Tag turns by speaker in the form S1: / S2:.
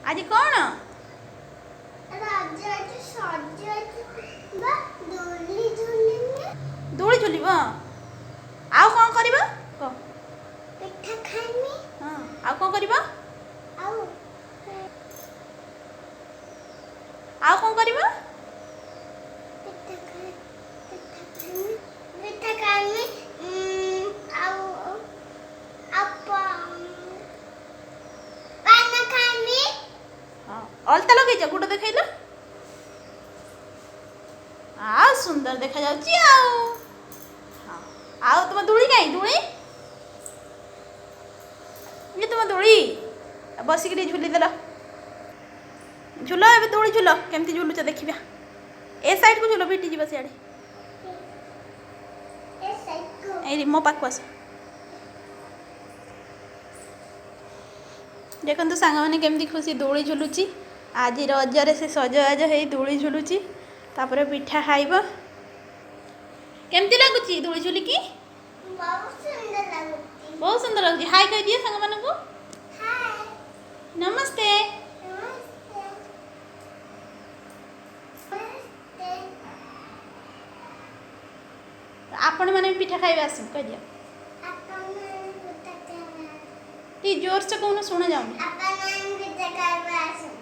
S1: ଆଜି କ'ଣ?
S2: ରଜ ଆଜି ସଜ ବା ଦୋଳି ଝୁଲିମି।
S1: ଦୋଳି ଝୁଲିବ, ଆଉ କ'ଣ କରିବ କହ?
S2: ପିଠା ଖାଇମି।
S1: ହଁ, ଆଉ କ'ଣ କରିବ?
S2: ଆଉ
S1: ଆଉ କ'ଣ କରିବ?
S2: ପିଠା ଖାଇ ପିଠା ଖାଇମି, ପିଠା ଖାଇମି, ଆଉ ଆଉ ପାନ ଖାଇମି।
S1: ହଁ, ଅଳତା ଲଗେଇଛ? ଗୋଡ଼ ଦେଖେଇଲ। ଆଉ ସୁନ୍ଦର ଦେଖାଯାଉଛି। ଆଉ ହଁ, ଆଉ ତୁମ ଦୋଳି କାଇଁ? ଦୋଳି ଇଏ ତୁମ ଦୋଳି। ବସିକି ଟିକେ ଝୁଲିଦେଲ। ଝୁଲ ଏବେ, ଦୋଳି ଝୁଲ। କେମିତି ଝୁଲୁଛ ଦେଖିବା। ଏ ସାଇଡ଼କୁ ଝୁଲ, ଭିଟି ଯିବ ସିଆଡ଼େ।
S2: ଏ ସାଇକୁ।
S1: ଏଇ ମୋ ପାଖକୁ ଆସ। ଦେଖନ୍ତୁ ସାଙ୍ଗମାନେ, କେମିତି ଖୁସି ଦୋଳି ଝୁଲୁଛି। ଆଜି ରଜରେ ସେ ସଜବାଜ ହେଇ ଦୋଳି ଝୁଲୁଛି, ତାପରେ ପିଠା ଖାଇବ। କେମିତି ଲାଗୁଛି ଦୋଳି ଝୁଲିକି?
S2: ବହୁତ ସୁନ୍ଦର ଲାଗୁଛି।
S1: ବହୁତ ସୁନ୍ଦର ଲାଗୁଛି। ହାଇ କହିଦିଅ ସାଙ୍ଗମାନଙ୍କୁ।
S2: ହାଇ।
S1: ନମସ୍ତେ।
S2: ନମସ୍ତେ, ନମସ୍ତେ।
S1: ଆପଣମାନେ ବି ପିଠା ଖାଇବେ ଆସନ୍ତୁ କହିଦିଅ।
S2: ଆପଣ ପିଠା ଖାଇବା।
S1: ଟିକେ ଜୋରସେ କହୁନ, ଶୁଣା ଯାଉନି।
S2: ଆପଣ ପିଠା ଖାଇବା ଆସନ୍ତୁ।